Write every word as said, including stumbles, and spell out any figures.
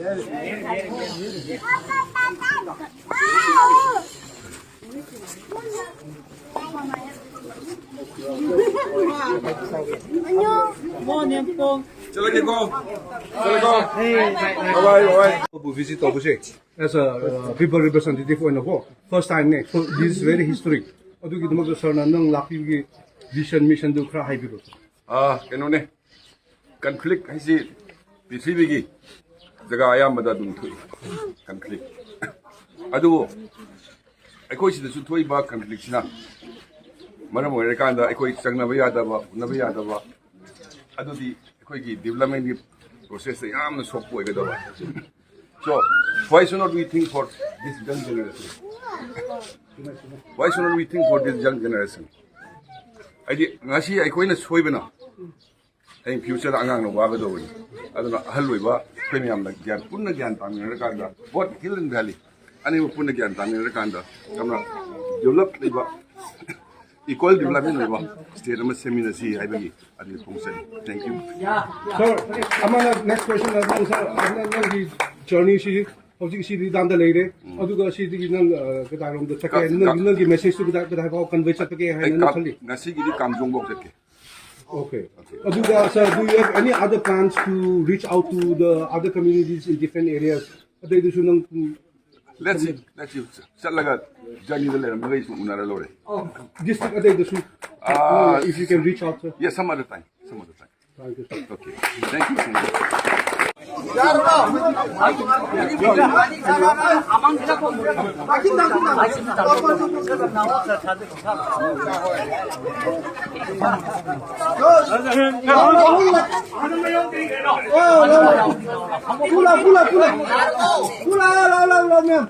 ꯆꯠꯂꯒꯦꯀꯣ꯫ ꯆꯠꯂꯦꯀꯣ꯫ ꯕꯥꯏ ꯕꯥꯏ, ꯕꯥꯏ ꯕꯥꯏ꯫ ꯕꯨ visit ꯇꯧꯕꯁꯦ as a, uh, people representative ꯑꯣꯏꯅꯀꯣ first time ꯅꯦ꯫ So this is very historic. ꯑꯗꯨꯒꯤꯗꯃꯛꯇ ꯁꯥꯔꯅ ꯅꯪ ꯂꯥꯛꯄꯤꯕꯒꯤ vision, mission ꯗꯨ ꯈꯔ ꯍꯥꯏꯕꯤꯔꯣ꯫ ꯑꯥ, ꯀꯩꯅꯣꯅꯦ, conflict ꯍꯥꯏꯁꯤ ꯄ꯭ꯔꯤꯊꯤꯕꯤꯒꯤ ꯖꯒꯥ ꯑꯌꯥꯝꯕꯗ ꯑꯗꯨꯝ ꯊꯣꯛꯏ conflict꯫ ꯑꯗꯨꯕꯨ ꯑꯩꯈꯣꯏ ꯁꯤꯗꯁꯨ ꯊꯣꯛꯏꯕ conflict ꯁꯤꯅ ꯃꯔꯝ ꯑꯣꯏꯔꯀꯥꯟꯗ ꯑꯩꯈꯣꯏ ꯆꯪꯅꯕ ꯌꯥꯗꯕ, ꯎꯅꯕ ꯌꯥꯗꯕ, ꯑꯗꯨꯗꯤ ꯑꯩꯈꯣꯏꯒꯤ development ꯀꯤ process ꯇ ꯌꯥꯝꯅ ꯁꯣꯛꯄ ꯑꯣꯏꯒꯗꯕ꯫ So, why should not we think for this young generation? Why should not we think for this young generation? ꯍꯥꯏꯗꯤ ꯉꯁꯤ ꯑꯩꯈꯣꯏꯅ ꯁꯣꯏꯕꯅ ꯍꯌꯦꯡ future ꯗ ꯑꯉꯥꯡꯅ ꯋꯥꯒꯗꯧꯕꯅꯤ꯫ ꯑꯗꯨꯅ ꯑꯍꯜ ꯑꯣꯏꯕ ꯑꯩꯈꯣꯏ ꯃꯌꯥꯝꯅ ꯒ꯭ꯌꯥꯟ, ꯄꯨꯟꯅ ꯒ꯭ꯌꯥꯟ ꯇꯥꯃꯤꯟꯅꯔꯀꯥꯟꯗ, both hill and valley ꯑꯅꯤꯃꯛ ꯄꯨꯟꯅ ꯒ꯭ꯌꯥꯟ ꯇꯥꯃꯤꯟꯅꯔꯀꯥꯟꯗ ꯌꯥꯝꯅ develop ꯂꯩꯕ, equal development ꯑꯣꯏꯕ state ꯑꯃ ꯁꯦꯝꯃꯤꯟꯅꯁꯤ ꯍꯥꯏꯕꯒꯤ ꯑꯗꯨꯒꯤ ꯐꯣꯡꯆꯠꯅꯤ꯫ Thank you꯫ Sir, ꯑꯃꯅ next question ꯑꯗꯨ, sir, ꯑꯃꯅ ꯅꯪꯒꯤ journey ꯁꯤ ꯍꯧꯖꯤꯛ ꯁꯤ ꯂꯤꯗꯥꯟꯗ ꯂꯩꯔꯦ, ꯑꯗꯨꯒ ꯁꯤꯗꯒꯤ ꯅꯪ, ꯑ, ꯀꯗꯥꯏꯔꯣꯝꯗ ꯆꯠꯀꯦ? ꯀꯥ-, ꯅꯪ, ꯀꯥ-, ꯅꯪꯒꯤ message ꯇꯨ ꯀꯗꯥꯏ, ꯀꯗꯥꯏ ꯐꯥꯎ convey ꯆꯠꯄꯒꯦ ꯑꯩ ꯍꯥꯏꯅ ꯅꯪ ꯀꯥ-, ꯈꯜꯂꯤ? ꯉꯁꯤꯒꯤꯗꯤ ꯀꯥꯝꯖꯣꯡꯐꯥꯎ ꯆꯠꯀꯦ꯫ Okay. ꯑꯗꯨꯒ, sir, do you have any other plans to reach out to the other communities in different areas? ꯑꯇꯩꯗꯁꯨ ꯅꯪ, ꯎꯝ, Let's see, let's see. ꯆꯠꯂꯒ journey ꯗ ꯂꯩꯔꯝꯃꯒ ꯑꯩꯁꯨ ꯎꯅꯔ ꯂꯣꯏꯔꯦ꯫ District ꯑꯇꯩꯗꯁꯨ, ah, if you can reach out, sir. Yes, some other time. Some other time. Thank you, sir. Okay. Thank you, thank you. Pula, pula, pula. Pula, la, la, la, la.